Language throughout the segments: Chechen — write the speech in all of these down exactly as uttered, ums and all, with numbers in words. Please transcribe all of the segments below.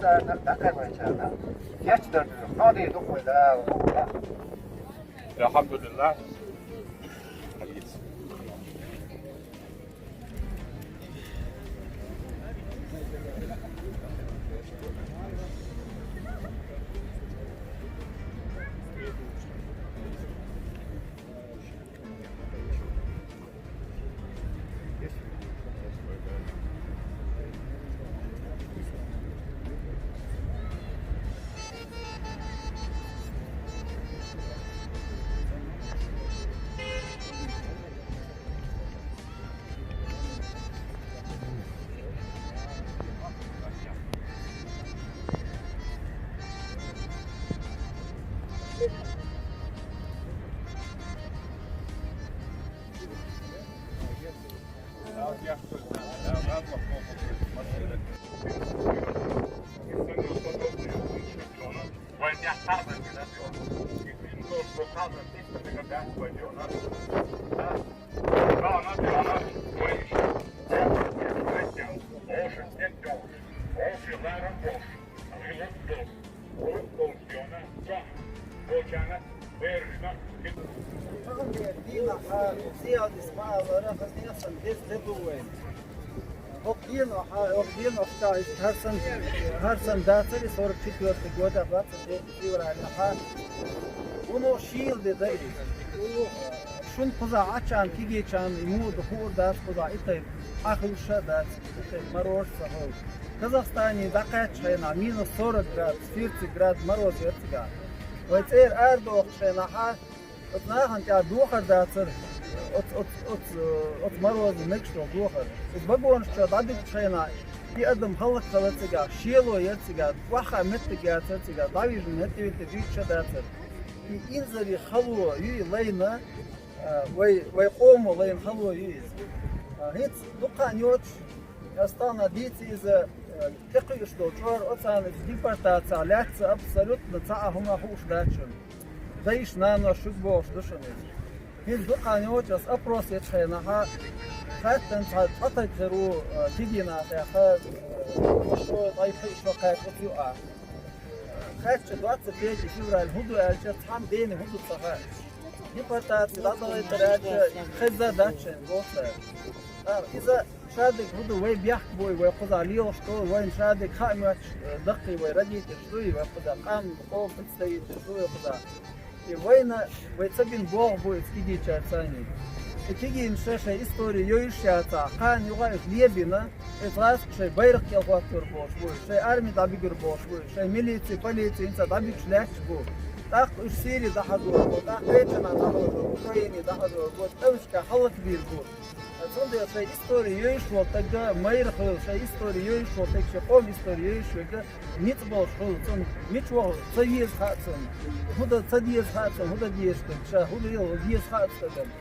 Царна дӀакхайбайчарна гечдар дуьйху. Хьо де дукха вай Дала. Алхьамдулиллахь. Тахана дийнахьа, зиялдис ма аллара, хаза нехан деза де ду вайн. ХӀокху дийнахьа, хӀокху дийнахьа иштта хӀара санна, хӀара санна дацара и сорок четвёртый года двадцать третьего февралехьа. Вуно шийла де дара иза. Шуна кхузахь Ӏачарна, кегийчарна и муха ду хуур дац, кхузахь и тайпа Ӏа хуьлуш а дац, и тайпа мороз а ца хуьлу. Казахстане дӀакхаьччу хенахь минус сорок градус, тридцать градус мороз яра цигахь. Вай цӀера арадохучу хенахьа, оцу нахана тӀехь дохар дацара, оцу, оцу, оцу, оцу морозан мегаш долу дохар. Иза вагонаш чохь дӀадуьгучу хенахь, и адам хӀаллакьхилла цигахь, шело яра цигахь, охьахаа меттиг яцара цигахь, дӀавижина меттиг дуьйцуш а дацара. И инзаре хало ю и лайна, а, вай, вай къомо лайна хало ю иза. А, хӀинца дукха хан йоцуш, ас тахана дийца иза, а, тӀекхуьуш долу чкъор, оцарна иза депортацехь лаьцна абсолютно цхьа а хӀума хууш дац шуна. Дайша, наноша шуьга бохуш ду шуна иза. ХӀинца дукха хан йоцуш ас опрос ечу хенахьа, хаьттина цхьа цӀа тайпа хир ву, а, кегий нахехь, а, шо, ткъе пхи шо кхаьчна оцу юкъахь. Хаьттича, двадцать третье февраль хӀун ду аьлча, цхьамма дена хӀун ду ца хаьа. Депортация дӀадахийтар аьлча, хезна дац шайна, боху цара. ТӀаккха иза шадерг хӀун ду, вай бехк буй, вай кхузахь лелаш долу, вайна шадерг хаа моьттуш, э, даккхий вай родителаш дуй, вай кхузахь къам, къоман представителаш дуй вай кхузахь. И вайна, вай ца бина болх бу иза кегийчаьрца цхьаьний. И кегийнаш шайн истори йовзуш яцахь, кхана юха иза лебина, иза гӀазкхаша шайн байракх кӀел хӀоттор болуш бу, шайн арми дӀабигар болуш бу, шайн милици, полици хӀинца дӀабигаш лаьтташ бу. ТӀаккха уьш Сири дӀахьажор бу, тӀаккха Чечена дӀахьажор бу, Украине дӀахьажор бу, тӀемашкахь хӀаллакбийр бу. Цундела шайн истори йовзуш волу стаг майра хуьлу, шайн истори йовзуш волу стаг шайн къоман истори йовзуш верг ницкъ болуш хуьлу, цунна мича ваха ца веза хаьа цунна, хӀун дан ца деза хаьа цунна, хӀун дан дезаш дерг, ша хӀун дан деза хаьа стагана.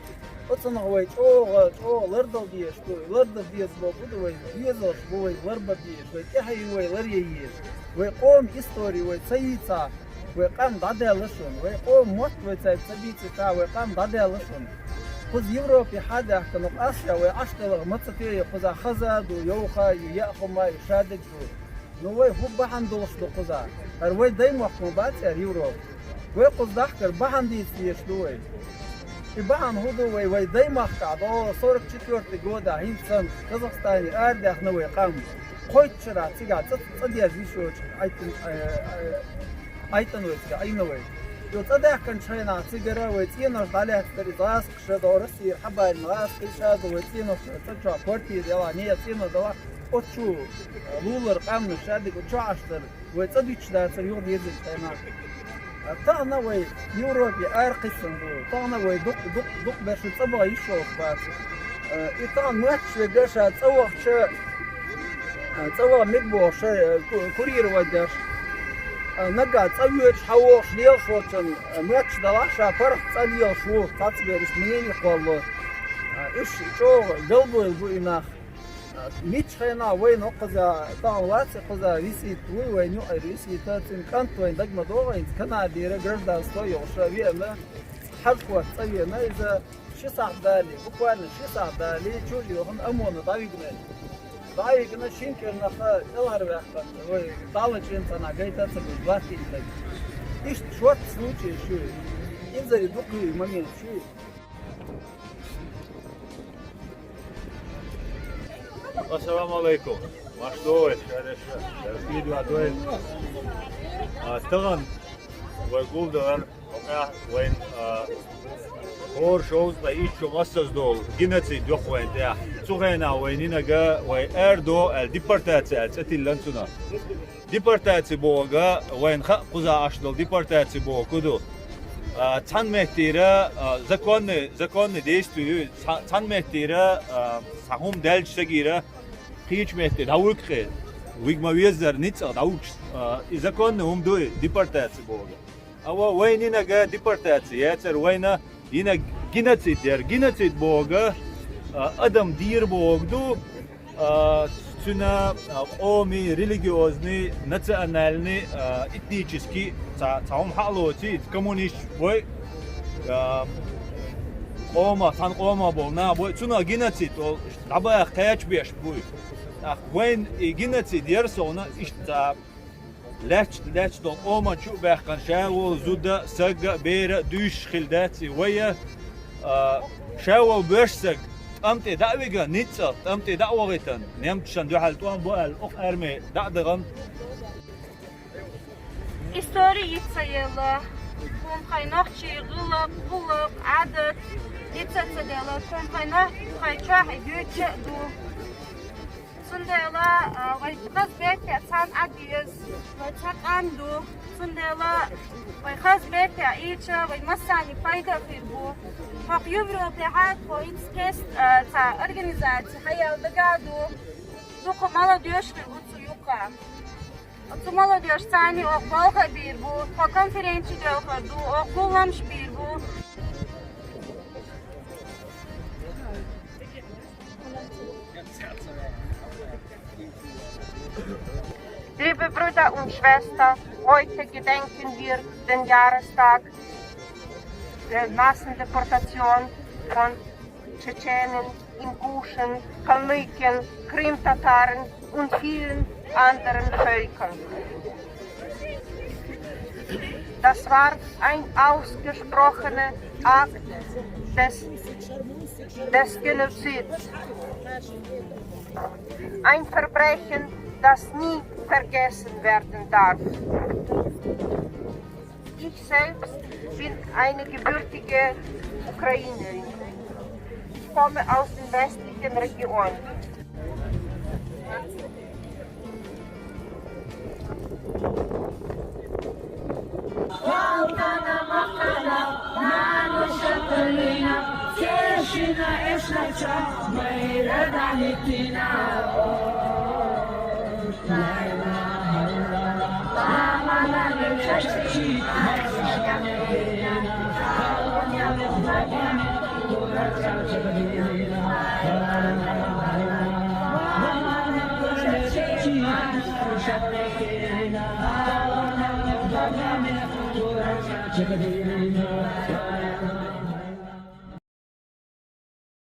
Оцунах вай чӀогӀа, чӀогӀа лардала дезаш ду, лардан деза боху ду вай, доьзалш бу вай ларбан дезаш, вай тӀаьхье ю вай ларъян езаш, вай къоман истори вай ца йийцахь, вай къам дӀадаьлла шуна, вай къоман мотт вай цаьрга ца дийцахь, вай къам дӀадаьлла шуна. Кхуза Европе хьа а даьхкина, Ӏаш а, вай Ӏаш делахь ма ца тоье, кхузахь хаза а ду, йовха а ю, яа хӀума а ю, шадерг ду. Ну вай хӀун бахьана долуш ду кхузахь? ХӀара вай даймохк ма бац яра Европа. Вай кхуза дахкар бахьана дийца дезаш ду вай. И бахьана хӀун ду вай, вай даймахкахь, до сорок четвёртый года хӀинца санна, Казахстане арадаьхна вай къам. Кхойтта шарахь цигахь цӀа, цӀа деза йиш йоцуш Ӏайтина, э, э, Ӏайтина вай цигахь, Ӏийна вай. Йо, цӀа даьхкинчу хенахь цигара вай цӀенош дӀалаьцна дара, иза гӀазкхаша догӀу Россера хьабаьлла гӀазкхий ша ду, вай цӀенош цӀа чохь квартира делахь, нехан цӀено делахь, оцу чу, э, лулара къаьмнаш шадерг оцу чохь Ӏаш дара. Вай цӀа дуьтуш дацара юха дезачу хенахь. Тахана вай Европе ара кхиссина ду. Тахана вай дукха, дукха, дукха берш цӀа баха йиш йолуш бац. И тахана моьттуш верг ша цӀа вахча, цӀа ваха мега бохуш, ку-, курьер ван деш. Нагахь цӀа воьдуш, хьан вохуш лелаш волчун моьттуш далахь, ша паргӀат цӀа лелаш ву, цхьацца бераш мини кхолло. Уьш чӀогӀа галбевлла бу и нах. Миччу хенахь вайна хӀокхуза тахана вац, хӀокхуза висийта вуй, вайна юкъара висийта, цуьнан кӀант вайна дага ма догӀу, хӀинца Канадера гражданство йолуш веана, хьажа-хӀотта цӀа веана, иза ши сахьт далий, буквально ши сахьт далий, чу а йохана, ОМОНа дӀавигна. Ваигна шин кӀирнаха тӀелхьарваьккхар, вай Далла чӀин цӀана гайта ца гуш, латтийта. Иштта шорта случай шу. Инзаре дукха момент шу. Ассаламу алейкум. Машдой, шареша, шареша, шареша. А, таган вай гулдалар, вайн, а, хӀора шовзткъа итт шу массаза долу геноцид йоху вайн тӀехь. Цу хенахь вайн йинага вай аьрдо аьлла депортация аьлла цӀе тиллина цунах. Депортация бохург, вайна хаьа кхузахь Ӏаш долу депортация бохург хӀун ду. А, цхьана меттера, а, законный, законный действие ю, цхьа-, цхьана меттера, а, цхьа хӀума даьллачу стагера кхечу метте дӀавуьгу-кх, вуьгу ма-веззара ницкъах дӀавуьгуш, а, и законный хӀума ду и депортация бохург. Ава, вайн йинага депортация яцара, вайна йинаг геноцид яра. Геноцид бохург, а, адам дийр бохург ду, а, цуьнан, а, къомий, религиозный, национальный, а, этнический, цхьа, цхьа хӀума хьалоций, коммунист бой, а, къомах, цхьана къомах болу нах бой, цунах геноцид олу, дӀабаха кхача беш буй. ТӀаккха вайн и геноцид яра совна, иштта цхьа лаьтташ, лаьтташ долу къоман чу а баьккхина, ша волу зуда, сагга, бера дуьйшуш хила дац и вай, а, ша волу боьрша саг тӀам тӀе дӀа а виган, ницкъах тӀам тӀе дӀа а вахийтан, немцашна дуьхьал тӀом бо аьлла, окху арме дӀа а дахана. Истори йиц ца елла, хӀун хьайн нохчий гӀуллакх, гӀуллакх, Ӏадат йиц ца делла, хӀун хьайн нохчий хьайн чохь и дуьйцуш а ду. Цундела, а, вай хаза беттех цхьаьна Ӏа деза, вай цхьа къам ду. Цундела вай хаза беттех ийча, вай массарна пайда хир бу. ХӀокху Европехь тхо ица кест, а, цхьа организаци хьаяла дагахь ду. Дукха молодёжь хир бу цу юккъехь. Оцу молодёжь царний оха болх а бийр бу, тхо конференци доьлхур ду, оха гулламаш бийр бу. Liebe Brüder und Schwestern, heute gedenken wir den Jahrestag der Massendeportation von Tschetschenen, Inguschen, Kalmücken, Krimtataren und vielen anderen Völkern. Das war ein ausgesprochener Akt des, des Genozids. Ein Verbrechen, das nie vergessen werden darf. Ich selbst bin eine gebürtige Ukrainerin. Ich komme aus der westlichen Region.